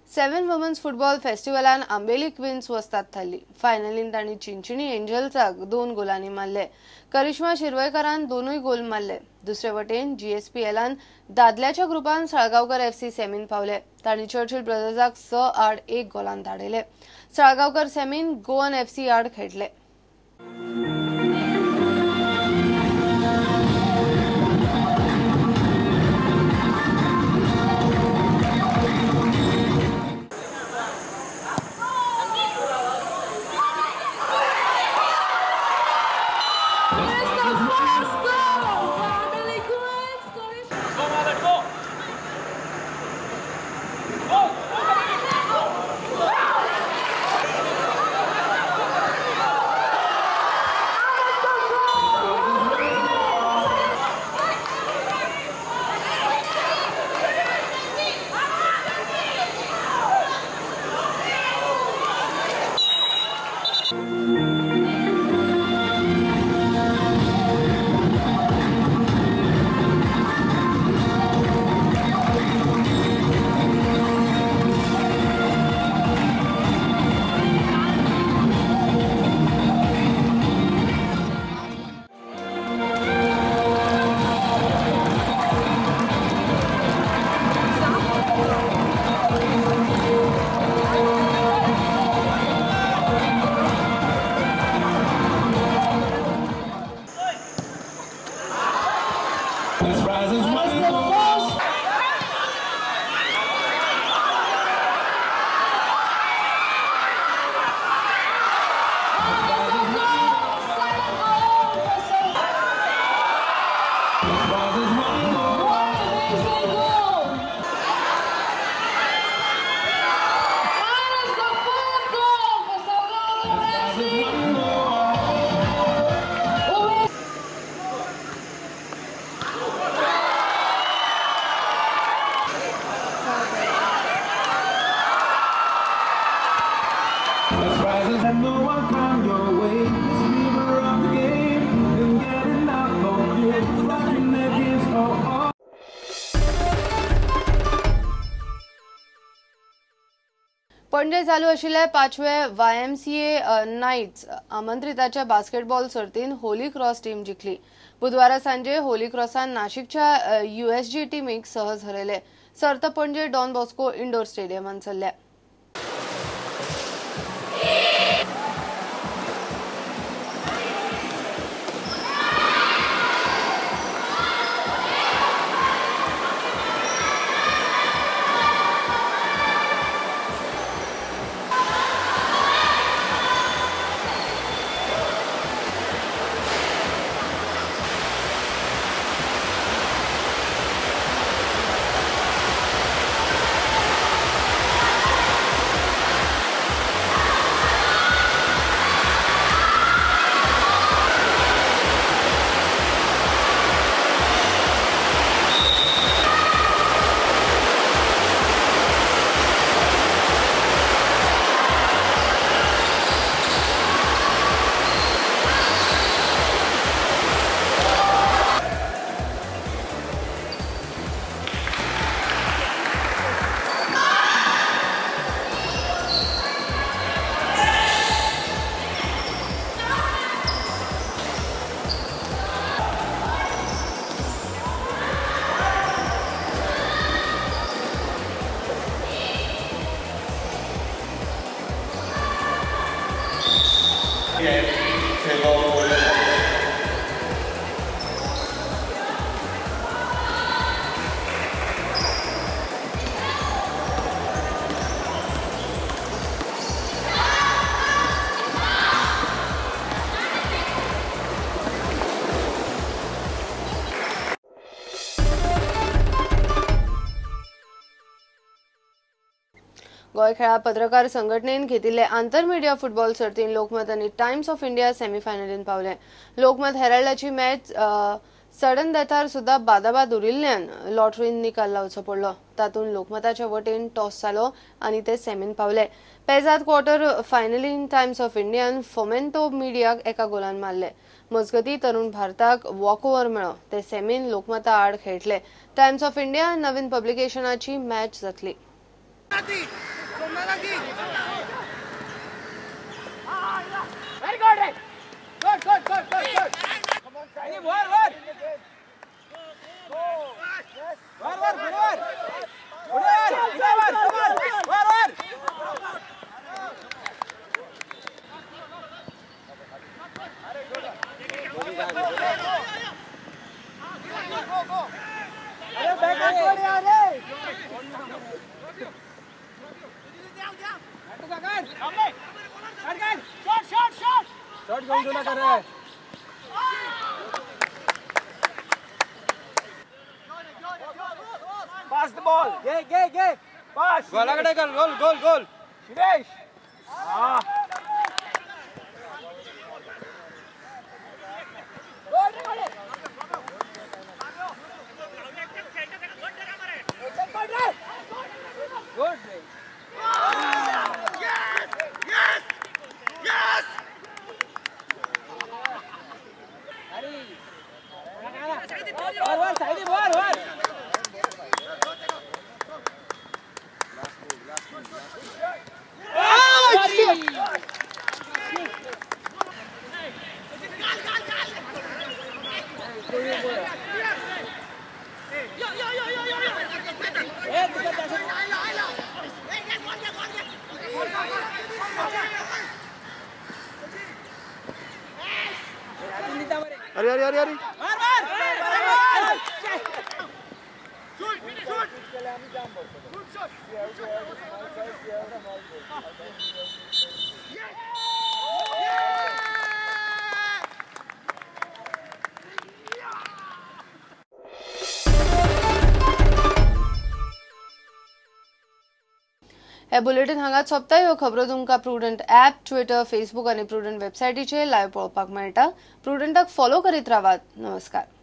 7 women's football फेस्टिवलान Ambelim queens वस्ताद थारली. फायनलीन तांणी चिंचणी एंजल्साक 2 गोलांनी मारले. करिश्मा शिरवयकारान 2 गोल मारले. दुसरे वटेन जीएसपीएलान दादल्याच्या ग्रुपान साळगांवकर एफसी सेमीन पावले. तांणी चर्चिल ब्रदर्साक 6-1 गोलान धाडयले. साळगांवकर सेमीन गोवन एफसी आड खेळटले. पणजे चालू आशिल्ल्या 5वे YMCA nights आमंत्रिताच्या बास्केटबॉल सर्तीन होली क्रॉस टीम जिखली. बुधवारा सांजे होली क्रॉसान नाशिकच्या USG टीमीक सहज हरयले. सर्त पणजे डॉन बॉस्को इंडोर स्टेडियमान चल्ल्या. गोंय खेळा पत्रकार संघटनेन घेतिल्ले आंतरमिडिया फुटबॉल सर्तीन लोकमत आनी टायम्स ऑफ इंडिया सेमीफायनलीन पावले. लोकमत हेराल्डाची मॅच सडन डेथार सुद्धा बादाबाद उरिल्ल्यान लॉटरीन निकाल लावचो पडलो. तातूंत लोकमताच्या वटेन टॉस जालो आनी ते सेमीन पावले. पेजाद क्वॉर्टर फायनलीन टायम्स ऑफ इंडियान फोमेंटो मिडियाक 1 गोलान मारले. मजगती तरुण भारताक वॉकओव्हर मेळ्ळो. ते सेमीन लोकमता आड खेळटले. टायम्स ऑफ इंडिया नवीन पब्लिकेशनाची मॅच जातली. Very good, Ray. Good, good, good, good, good. Var, var. Var, var, var. Var, var, var, var. अरे बैक कोण यार रे शॉट शॉट शॉट शॉट कौन जोना कर रहा है पास the ball गे गे गे पास गोलाकडे गोल गोल गोल गोल सुरेश हां Good. Yes! Yes! Yes! अरे अरे अरे अरे हे बुलेटिन हांगाच सोंपता. ह्यो खबरो तुमकां प्रुडंट ॲप, ट्विटर, फेसबूक आनी प्रुडंट वेबसायटीचेर लायव्ह पळोवपाक मेळटा. प्रुडंटाक फॉलो करीत रावात. नमस्कार.